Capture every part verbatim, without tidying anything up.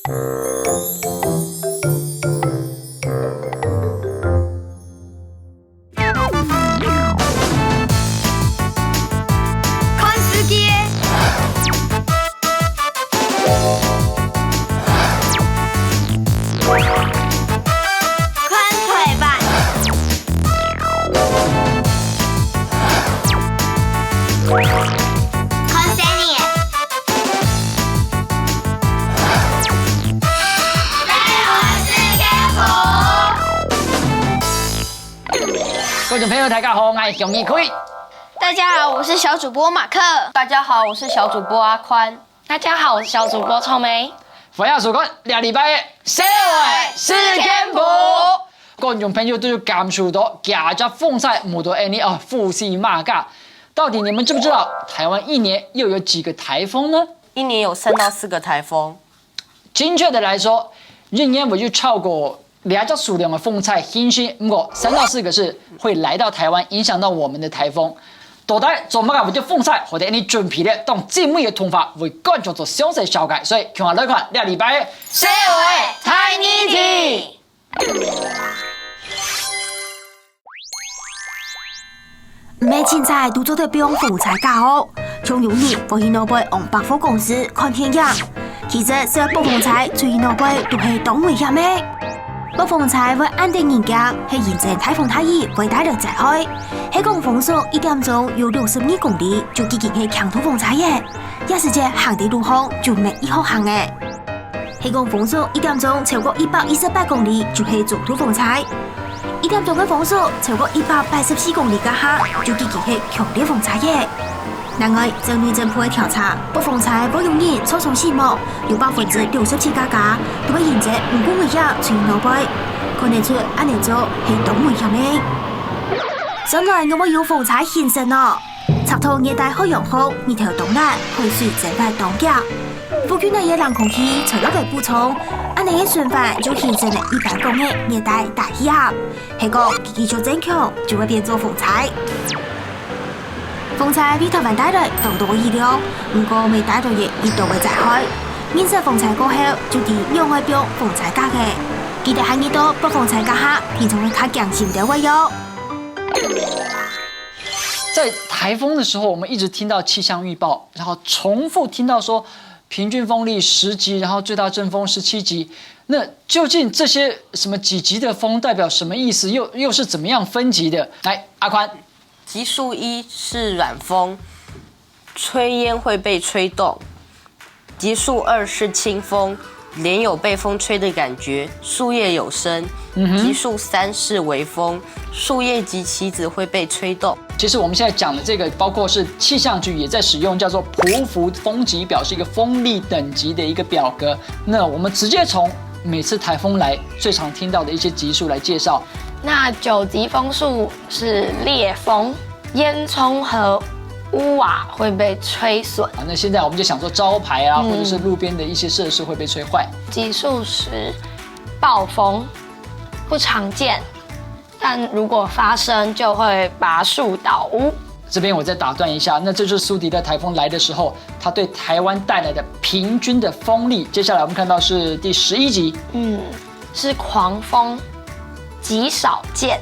看世界，看台湾，看生命。 观众朋友，大家好，我是熊一輝。大家好，我是小主播马克。大家好，我是小主播阿宽。大家好，我是小主播臭梅。欢迎收看这礼拜的社会事件簿。观众朋友都有感受到，今日風災無到恁呢啊，呼死馬家。到底你们知不知道台湾一年又有几个台风呢？一年有三到四个台风。精确的来说，一年會有超過這隻數量的風災現身，不過三到四个是會來到台灣，影響到我們的台風。到底做麼个會有風災，或者你準備了當精美的動畫，會觀眾做詳細紹介。所以，共下來看這禮拜的社會大議題。 毋係清彩都做得放風災假哦，像有人會去外背往百貨公司看電影。其實，只要北風颱吹去外背，都係當危險个。北風颱會恁得人驚，係因為大風大雨會帶來災害。係講風速一點鐘有六十二公里，就已經係強度風颱了。這時節行在路項就無幾好行了。 係講風速一點鐘超過一百一十八公里，就係中度風颱。一點鐘个風速超過一百八十四公里該下，就已經係強烈風颱了。另外，根據政府个調查，北風颱會有人受傷死亡，有百分之六十七个假，都係因為毋夠危險吹外背，看得出恁呢做係當危險个。將來仰會有風颱現身呢？ 插到熱帶海洋項，日頭當烈，海水蒸發當遽。附近个冷空氣傳落來補充，恁呢个循環就形成了一般講个熱帶大氣壓。係講，佢繼續增強，就會變做風颱。風颱為台灣帶來當多个雨量，毋過乜帶來也一多个災害。認識風颱過後，就知仰會放風颱假个。記得下二到北風颱該下，平常會較驚心兜仔喲。 在颱風的時候，我們一直聽到氣象預報，然後重複聽到說平均風力十級，然後最大陣風十七級。那究竟這些什麼幾級的風代表什麼意思？又，又是怎麼樣分級的？來，阿寬。級數一是軟風，吹煙會被吹動。 級數二是輕風，臉有被風吹的感覺，樹葉有聲。嗯哼。级數三是微風，樹葉及旗子會被吹動。其實我們現在講的這個，包括是氣象局也在使用叫做普福風級表，是一個風力等級的一個表格。那我們直接從每次颱風來最常聽到的一些級數來介紹。那九級風速是烈風， 煙囪和屋瓦會被吹損。啊，那現在我們就想說招牌啊，嗯。或者是路邊的一些設施會被吹壞。級數十，暴風，不常見，但如果發生就會拔樹倒屋。這邊我再打斷一下，那這就是蘇迪的颱風來的時候，它對台灣帶來的平均的風力。接下來我們看到是第十一級。嗯， 是狂風，極少見，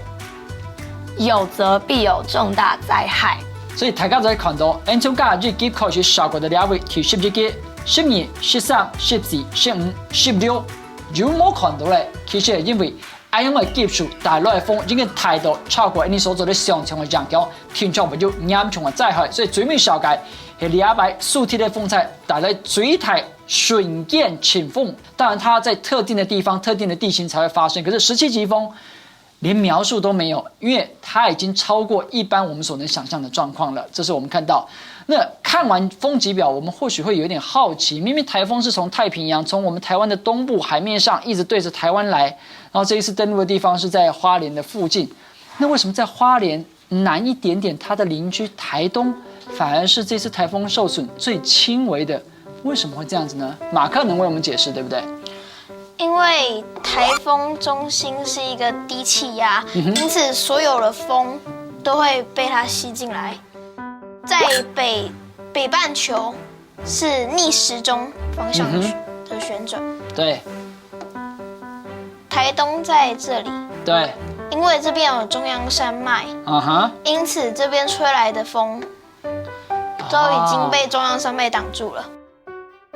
有則必有重大災害。所以大家就會看到，𠊎從頭一級開始數到這位，第十一級、十二、十三、十四、十五、十六，有無看到咧？其實係因為恁樣个級數帶來个風已經大到超過𠊎等所做得想像个影響，定著會有嚴重个災害。所以最尾紹介係這擺蘇迪个風災帶來最大 瞬間陣風，當然它在特定的地方、特定的地形才會發生。可是十七級風連描述都沒有，因為它已經超過一般我們所能想象的狀況了。這是我們看到。那看完風級表，我們或許會有點好奇，明明颱風是從太平洋，從我們台灣的東部海面上一直對著台灣來，然後這一次登陸的地方是在花蓮的附近，那為什麼在花蓮 南一點點，它的鄰居台東反而是這次颱風受損最輕微的，為什麼會這樣子呢？馬克能為我們解釋，對不對？因為颱風中心是一個低氣壓，嗯哼。因此所有的風都會被它吸進來。在北，北半球是逆時鐘方向去。嗯哼。旋转。对台东在这里，对，因为这边有中央山脉，嗯哼，因此这边吹来的风都已经被中央山脉挡住了。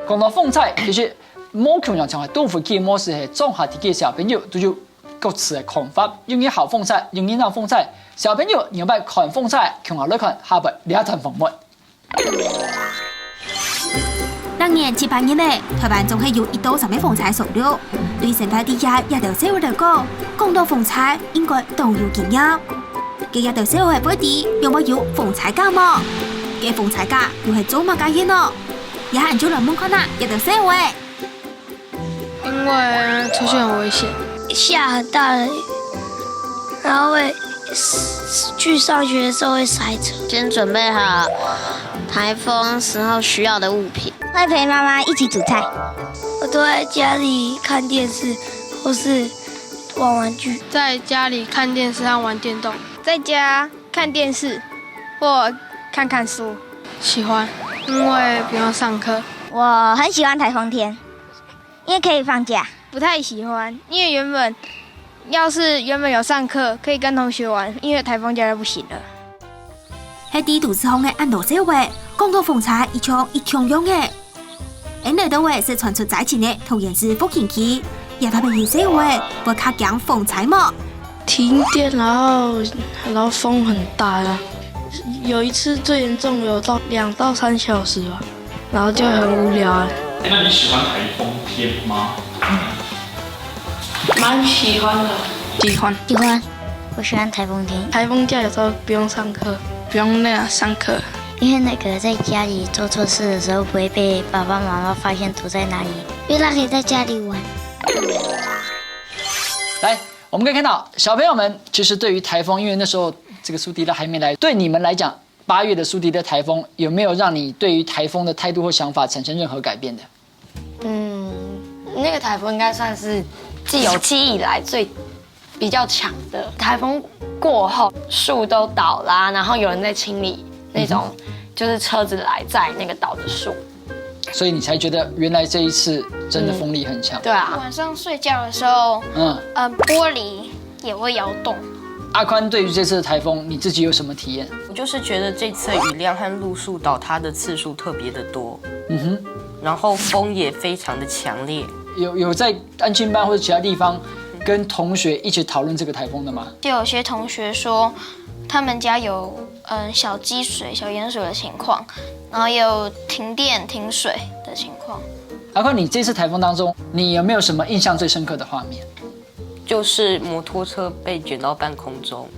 讲到風采，其實無共樣，像係都會區，無論係鄉下地區个小朋友，都有各自个看法，有人好風采，有人鬧風采。小朋友，你有愛看風采，共下來看下背這段訪問。逐年七八月呢，台灣總係有一到三个風采上陸。對生活在這个小島來講，講到風采，應該當有經驗。該這兜小孩會知仰會有風采假無？該風采假又係做麼个用呢？也還就來問看啊，這兜小孩。因為出去很危險。下很大的雨，然後會去上學的時候會塞車。先準備好颱風時候需要的物品。會陪媽媽一起煮菜。我都在家裡看電視，或是玩玩具。在家裡看電視和玩電動。在家看電視或看看書。喜歡，因為不用上課。我很喜歡颱風天，因為可以放假。不太喜歡，因為原本要是原本有上課，可以跟同學玩，因為颱風假就不行了。係知都市項个恁多小孩，講到風采，一像一共樣个。恁多都會係傳出災情个桃園市復興區，也特別有小孩會較驚風采無？停電，然後然後風很大啊。有一次最嚴重有到兩到三小時吧，然後就很無聊啊。那你喜歡颱風天嗎？蠻喜歡的，喜歡。喜歡，我喜歡颱風天。颱風假有時候不用上課，不用那樣上課。因為那個在家裡做錯事的時候不會被爸爸媽媽發現躲在哪裡，因為他可以在家裡玩。來，我們可以看到小朋友們其實對於颱風，因為那時候這個蘇迪拉還沒來，對你們來講，八月的蘇迪拉颱風有沒有讓你對於颱風的態度或想法產生任何改變的？嗯，那個颱風應該算是自有記憶以來最比較強的颱風過後，樹都倒啦，然後有人在清理那種，就是車子來載那個倒的樹。所以你才覺得原來這一次真的風力很強。對啊，晚上睡覺的時候，嗯，嗯，玻璃也會搖動。阿寬對於這次的颱風，你自己有什麼體驗？我就是覺得這次的雨量和路樹倒塌的次數特別的多，嗯哼，然後風也非常的強烈。有有在安親班或者其他地方跟同學一起討論這個颱風的嗎？就有些同學說，他們家有嗯小積水、小淹水的情況，然後也有停電、停水的情況。阿寬，你這次颱風當中，你有沒有什麼印象最深刻的畫面？就是摩托車被捲到半空中。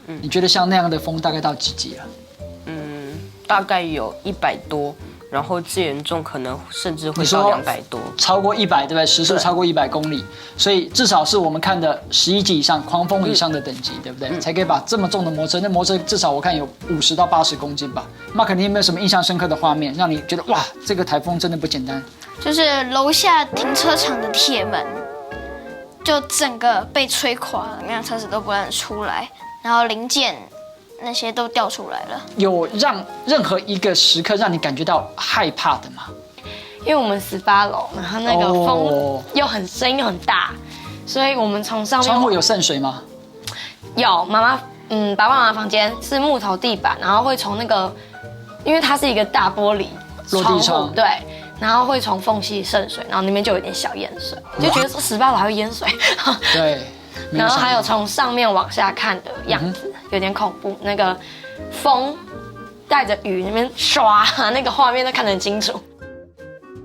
你覺得像那樣的風大概到幾級了？嗯，大概有一百多，然後最嚴重可能甚至會你說到兩百多。超過一百，對不對？時速超過一百公里，所以至少是我們看的十一級以上、狂風以上的等級，對不對？才可以把這麼重的摩托車，那摩托車至少我看有五十到八十公斤吧。那肯定有沒有什麼印象深刻的畫面，讓你覺得哇，這個颱風真的不簡單？就是樓下停車場的鐵門，就整個被吹垮了，那輛車子都不能出來，然後零件那些都掉出來了。有讓任何一個時刻讓你感覺到害怕的嗎？因為我們十八樓，然後那個風哦又很深又很大，所以我們從上面窗戶有滲水嗎？有媽媽，嗯，爸爸媽媽房間是木頭地板，然後會從那個，因為它是一個大玻璃落地窗戶，對，然後會從縫隙滲水，然後那邊就有點小淹水，就覺得說十八樓還會淹水，對，沒然後還有想到從上面往下看的樣子，有點恐怖。那個風帶著雨那邊唰，那個畫面都看得很清楚。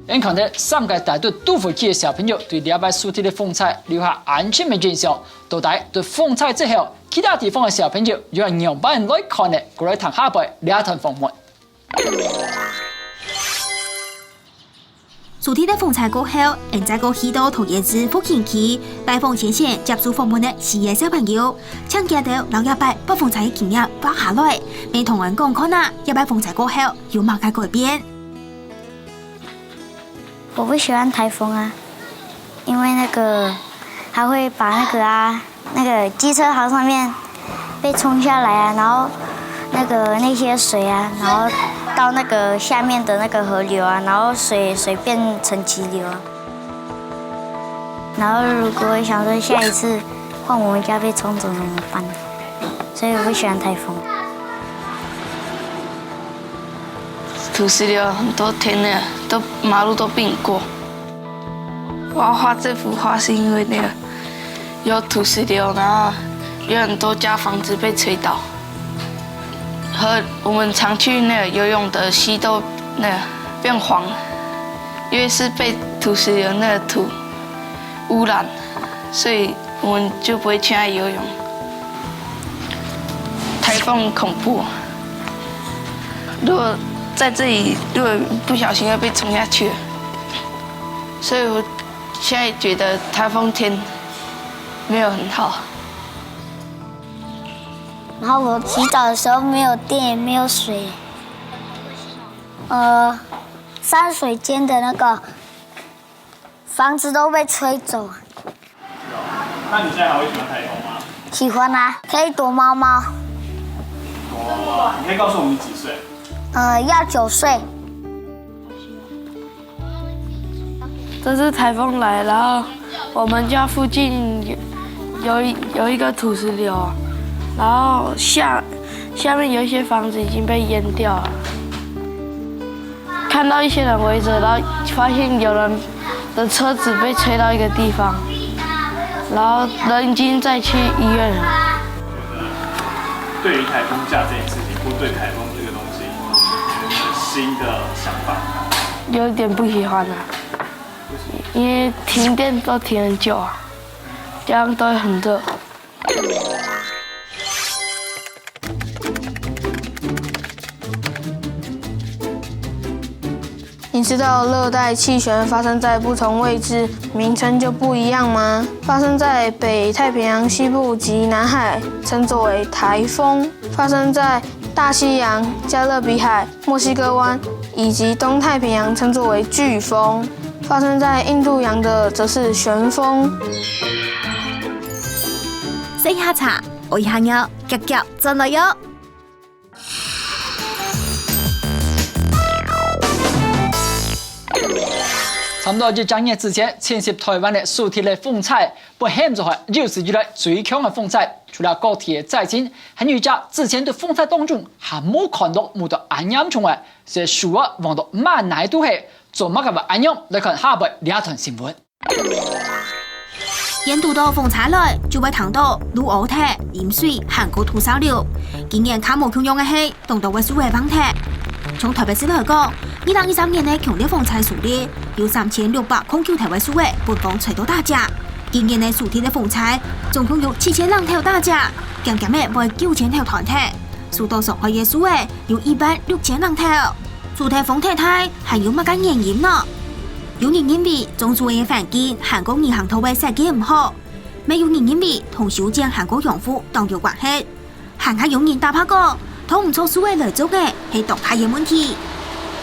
恁看到三個大都都會區个小朋友對這擺蘇迪拉風采留下恁深个印象，到底對風采之後，其他地方个小朋友又愛仰般來看呢？過來聽下背這段訪問。蘇迪拉風采過後，𠊎再過去到桃園市復興區，拜訪先前接受訪問个四個小朋友，請佢兜摎這擺發風采个經驗畫下來，也同𠊎講看啊，這擺風采過後有麼个改變。我不喜歡颱風啊，因為那個它會把那個啊，那個機車行上面被沖下來啊，然後那個那些水啊，然後到那個下面的那個河流啊，然後水水變成急流啊。然后如果想说下一次换我们家被冲走怎么办？所以我不喜欢台风。土石流很多天了，都马路都变过。我要画这幅画是因为那个有土石流，然后有很多家房子被吹倒，和我们常去那个游泳的溪都那个变黄，因为是被土石流那个土污染，所以我们就不会去那游泳。台风很恐怖，如果在这里，如果不小心要被冲下去，所以我现在觉得台风天没有很好。然后我洗澡的时候没有电也没有水，呃，山水间的那个房子都被吹走。那你现在还会喜欢台风吗？喜欢啊，可以躲猫猫。哦，你可以告诉我们你几岁？呃，要九岁。这次台风来，然后我们家附近有有一有一个土石流，然后下下面有一些房子已经被淹掉了。看到一些人围着，然后发现有人的车子被吹到一个地方，然后人已经载去医院了。对于台风假这件事情，或对台风这个东西，有没有新的想法？有点不喜欢啊，因为停电都停很久啊，这样都会很热。你知道热带气旋发生在不同位置，名称就不一样吗？发生在北太平洋西部及南海，称作为台风；发生在大西洋、加勒比海、墨西哥湾以及东太平洋，称作为飓风；发生在印度洋的则是旋风。洗下茶，愛下尿，夾夾轉來喲。差不多一隻月之前，侵襲台灣个蘇迪个風颱，分喊做係有史以來最強个風颱。除了高鐵个災情，還有一隻之前對風颱當中還無看到、無到恁嚴重个，係樹仔橫到滿哪都係，做麼个會恁樣？來看下背這段新聞。 一堵到風颱來，就會聽到路烏忒、淹水還過土石流。今年較無共樣个係，當多个樹仔橫忒。像台北市來講，二零二三年个強烈風颱蘇力，有三千六百空九垤个樹仔分風吹到打折。今年个蘇迪个風颱，總共有七千零垤打折，減減仔會九千垤斷忒。受到傷害个樹仔有一萬六千零垤。除忒風忒大，還有麼个原因呢？ 有人認為種樹个環境還過人行道个設計毋好，乜有人認為同修剪還過養護當有關係。還較有人打破講，拖毋著樹仔來種个係當大个問題。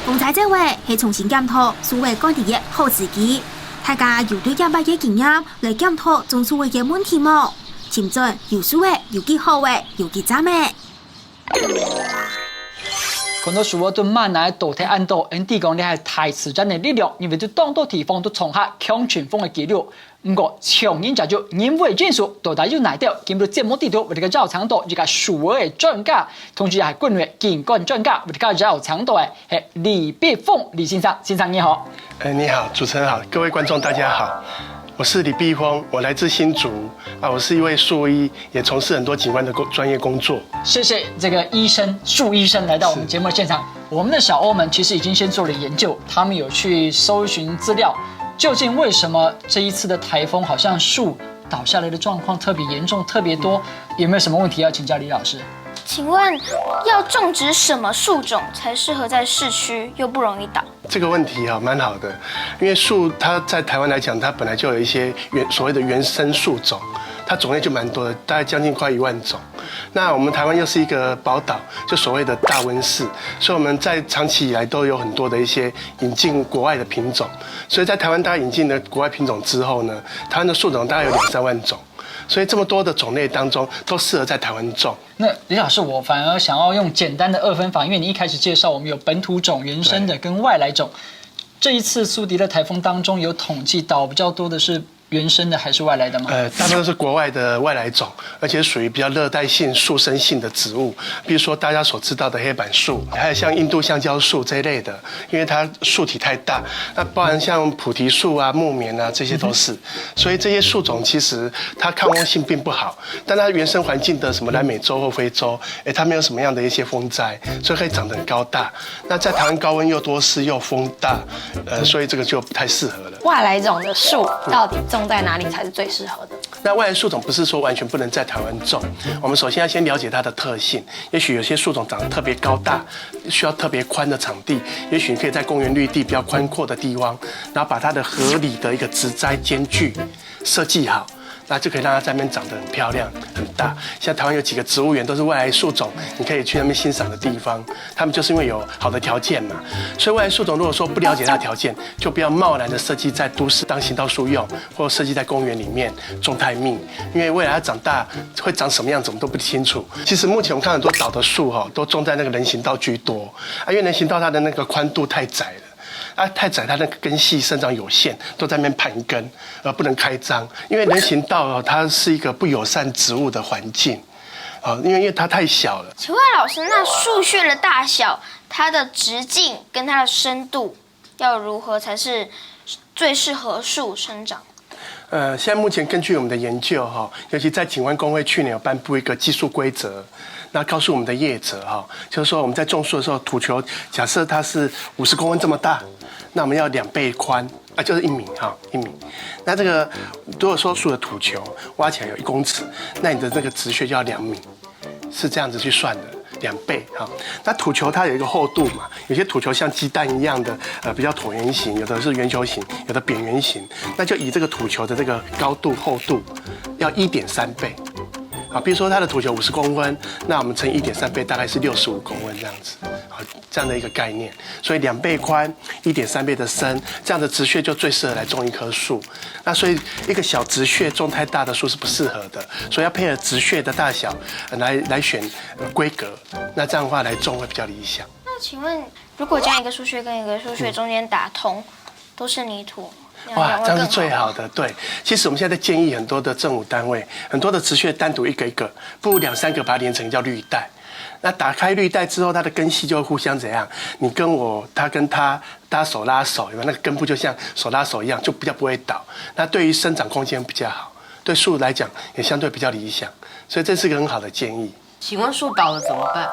風颱走仔係重新檢討樹仔管理个好時機。大家有對這擺个經驗來檢討種樹仔个問題無？尋準有樹仔有幾好仔，有幾讚仔。 看到樹仔對滿哪倒忒恁多，𠊎等講這係大自然个力量，因為對當多地方都創下強陣風个紀錄。毋過，像人家就人為因素到底有哪兜？今日節目裡肚為大家邀請到一個樹仔个專家，同時也係國內景觀專家，為大家邀請到个係李碧峰李先生。先生你好。哎，你好，主持人好，各位觀眾大家好，我是李碧峰，我來自新竹啊，我是一位樹醫，也從事很多景觀的工專業工作。謝謝這個醫生，樹醫生來到我們節目現場。我們的小歐們其實已經先做了研究，他們有去搜尋資料，究竟為什麼這一次的颱風好像樹倒下來的狀況特別嚴重、特別多？有沒有什麼問題要請教李老師？請問要種植什麼樹種才適合在市區又不容易倒？這個問題哈，蠻好的，因為樹它在台灣來講，它本來就有一些原所謂的原生樹種，它種類就蠻多的，大概將近快一萬種。那我們台灣又是一個寶島，就所謂的大溫室，所以我們在長期以來都有很多的一些引進國外的品種，所以在台灣大概引進了國外品種之後呢，台灣的樹種大概有兩三萬種，所以這麼多的種類當中，都適合在台灣種。那李老師，我反而想要用簡單的二分法，因為你一開始介紹我們有本土種、原生的跟外來種。這一次蘇迪的颱風當中有統計倒比較多的是原生的还是外来的吗？呃，大部分都是国外的外来种，而且属于比较热带性、速生性的植物，比如说大家所知道的黑板树，还有像印度香蕉树这一类的，因为它树体太大。那包含像菩提树啊、木棉啊，这些都是。所以这些树种其实它抗风性并不好，但它原生环境的什么南美洲或非洲，哎，它没有什么样的一些风灾，所以可以长得很高大。那在台湾高温又多湿又风大，呃，所以这个就不太适合了。外来种的树到底种在哪里才是最适合的？那外来树种不是说完全不能在台湾种，我们首先要先了解它的特性。也许有些树种长得特别高大，需要特别宽的场地，也许你可以在公园绿地比较宽阔的地方，然后把它的合理的一个植栽间距设计好，那就可以让它在那边长得很漂亮、很大。像台湾有几个植物园都是外来树种，你可以去那边欣赏的地方。他们就是因为有好的条件嘛，所以外来树种如果说不了解它的条件，就不要贸然的设计在都市当行道树用，或设计在公园里面种太密，因为未来它长大会长什么样子我们都不清楚。其实目前我们看很多倒的树哈，都种在那个人行道居多啊，因为人行道它的那个宽度太窄了。啊，太窄，它那个根系生长有限，都在那边盘根，而不能开张。因为人行道哦，它是一个不友善植物的环境，啊，因为因为它太小了。请问老师，那树穴的大小，它的直径跟它的深度，要如何才是最适合树生长？呃，现在目前根据我们的研究哈，尤其在景观公会去年有颁布一个技术规则，那告诉我们的业者哈，就是说我们在种树的时候，土球假设它是五十公分这么大，那我们要两倍宽啊，就是一米哈，一米。那这个如果说树的土球挖起来有一公尺，那你的这个植穴就要两米。是这样子去算的，两倍哈。那土球它有一个厚度嘛，有些土球像鸡蛋一样的，呃，比较椭圆形，有的是圆球形，有的扁圆形，那就以这个土球的这个高度厚度要一点三倍。啊，比如说它的土球五十公分，那我们乘一点三倍，大概是六十五公分这样子，啊，这样的一个概念。所以两倍宽，一点三倍的深，这样的植穴就最适合来种一棵树。那所以一个小植穴种太大的树是不适合的，所以要配合植穴的大小来来选规格。那这样的话来种会比较理想。那请问，如果将一个树穴跟一个树穴中间打通，都是泥土，哇，这样是最好的。对，其实我们现在建议很多的政府单位，很多的植穴单独一个一个，不如两三个把它连成叫绿带。那打开绿带之后，它的根系就会互相怎样？你跟我，它跟它，大家手拉手，有没有？那个根部就像手拉手一样，就比较不会倒。那对于生长空间比较好，对树来讲也相对比较理想，所以这是个很好的建议。请问树倒了怎么办？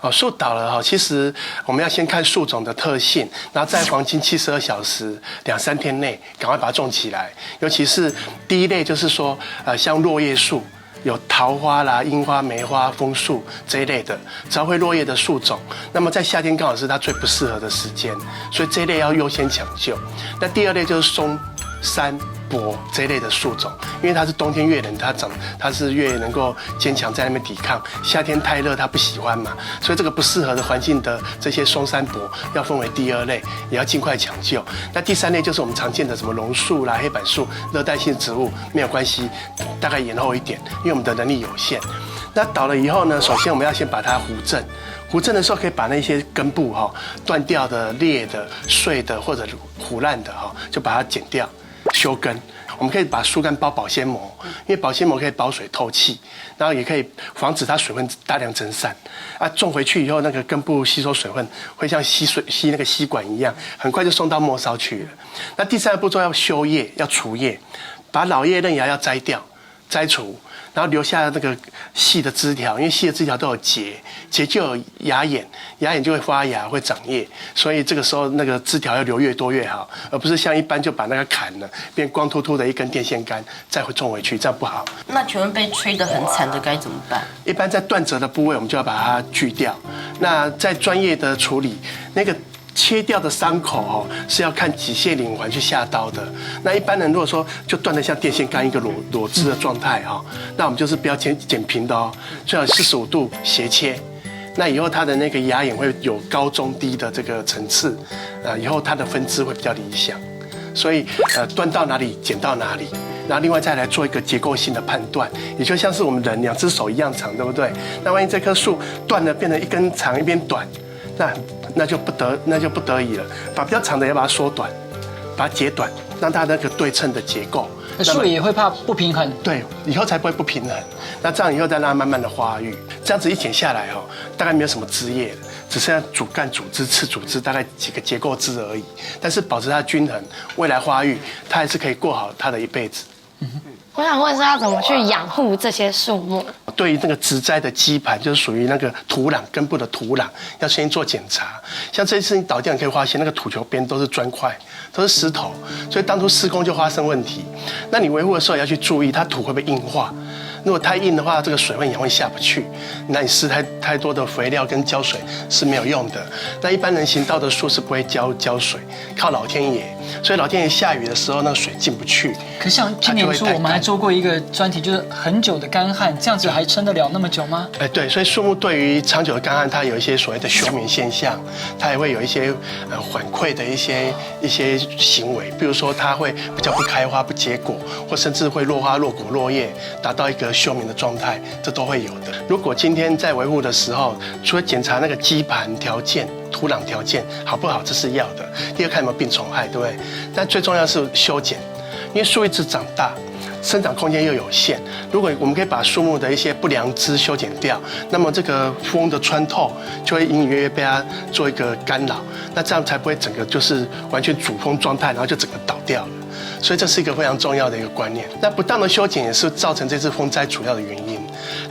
哦，树倒了哈，其实我们要先看树种的特性，然后在黄金七十二小时、两三天内赶快把它种起来。尤其是第一类，就是说，呃，像落叶树，有桃花啦、樱花、梅花、枫树这一类的，只要会落叶的树种，那么在夏天刚好是它最不适合的时间，所以这一类要优先抢救。那第二类就是松、杉、柏这一类的树种，因为它是冬天越冷，它长它是越能够坚强在那边抵抗，夏天太热它不喜欢嘛，所以这个不适合的环境的这些松、杉、柏要分为第二类，也要尽快抢救。那第三类就是我们常见的什么榕树啦、黑板树、热带性植物，没有关系，大概延后一点，因为我们的能力有限。那倒了以后呢，首先我们要先把它扶正，扶正的时候可以把那些根部哈断掉的、裂的、碎的或者腐烂的哈，就把它剪掉。修根。我们可以把树干包保鲜膜，因为保鲜膜可以保水透气，然后也可以防止它水分大量蒸散。啊，种回去以后，那个根部吸收水分会像吸水吸那个吸管一样，很快就送到末梢去了。那第三个步骤要修叶，要除叶，把老叶嫩芽要摘掉。摘除，然后留下那个细的枝条，因为细的枝条都有节，节就有芽眼，芽眼就会发芽，会长叶，所以这个时候那个枝条要留越多越好，而不是像一般就把那个砍了，变光秃秃的一根电线杆再种回去，这样不好。那请问被吹得很惨的该怎么办？一般在断折的部位，我们就要把它锯掉。那在专业的处理，那个切掉的伤口哦，是要看机械领环去下刀的。那一般人如果说就断得像电线杆一个裸裸枝的状态哈，那我们就是不要剪剪平的哦，最好四十五度斜切。那以后它的那个芽眼会有高中低的这个层次，啊，以后它的分支会比较理想。所以呃，断到哪里剪到哪里，然后另外再来做一个结构性的判断，也就像是我们人两只手一样长，对不对？那万一这棵树断了，变成一根长一边短，那那就不得那就不得已了，把比较长的要把它缩短，把它截短，让它那个对称的结构。树也会怕不平衡。对，以后才不会不平衡。那这样以后再让它慢慢的发育，这样子一剪下来哦，大概没有什么枝叶了，只剩下主干、主枝、次主枝，大概几个结构枝而已。但是保持它的均衡，未来发育，它还是可以过好它的一辈子。我想问是要怎么去养护这些树木？对于那个植栽的基盘，就是属于那个土壤根部的土壤，要先做检查。像这次你倒掉，你可以发现那个土球边都是砖块，都是石头，所以当初施工就发生问题。那你维护的时候也要去注意，它土会不会硬化？如果太硬的话，这个水会很容易下不去。那你施太太多的肥料跟浇水是没有用的。那一般人行道的树是不会浇浇水，靠老天爷。所以老天爷下雨的时候，那个水进不去。可像今年初我们还做过一个专题，就是很久的干旱，这样子还撑得了那么久吗？哎，对，所以树木对于长久的干旱，它有一些所谓的休眠现象，它也会有一些呃反馈的一些一些行为，比如说它会比较不开花、不结果，或甚至会落花、落果、落叶，达到一个休眠的状态，这都会有的。如果今天在维护的时候，除了检查那个基盘条件、土壤条件好不好，这是要的。第二，看有没有病虫害，对不对？但最重要是修剪，因为树一直长大，生长空间又有限。如果我们可以把树木的一些不良枝修剪掉，那么这个风的穿透就会隐隐约约被它做一个干扰，那这样才不会整个就是完全主峰状态，然后就整个倒掉了。所以这是一个非常重要的一个观念。那不当的修剪也是造成这次风灾主要的原因。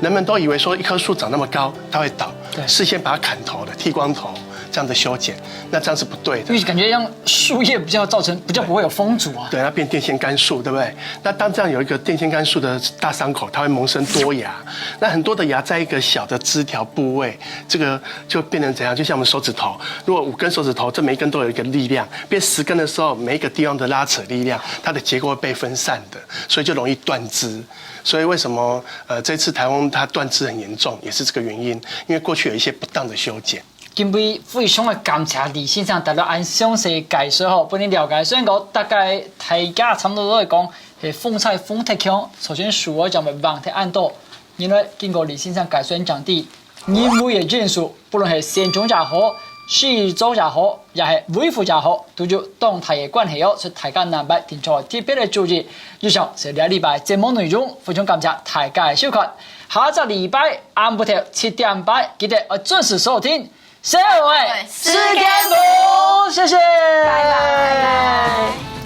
人们都以为说一棵树长那么高，它会倒，对事先把它砍头的、剃光头这样的修剪，那这样是不对的因为。感觉让树叶比较造成比较不会有风阻啊。对，它变电线杆树，对不对？那当这样有一个电线杆树的大伤口，它会萌生多芽。那很多的芽在一个小的枝条部位，这个就变成怎样？就像我们手指头，如果五根手指头，这每一根都有一个力量，变十根的时候，每一个地方的拉扯力量，它的结构会被分散的，所以就容易断枝。所以为什么呃这次台风它断枝很严重，也是这个原因，因为过去有一些不当的修剪。今晡日非常个感谢李先生帶來恁詳細个解說吼，分你了解。雖然講大概大家差不多都會講，係風吹風忒強，首先樹仔就會橫忒恁多。原來經過李先生解說正知，人為个因素，不論係生長也好，施作也好，也係維護也好，都有當大个關係哦。所以大家南北定著特別个注意。以上係這禮拜節目內容，非常感謝大家个收看。下隻禮拜暗晡頭七點半，記得要準時收聽。 社會時間部，謝謝，拜拜。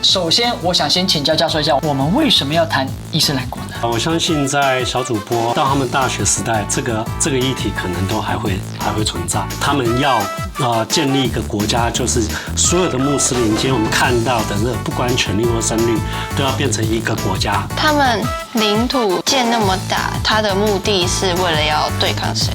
首先，我想先請教教授一下，我們為什麼要談伊斯蘭國呢？我相信在小主播到他們大學時代，這個這個議題可能都還會還會存在。他們要呃建立一個國家，就是所有的穆斯林，今天我們看到的那不管權力或聲律，都要變成一個國家。他們領土建那麼大，他的目的是為了要對抗誰？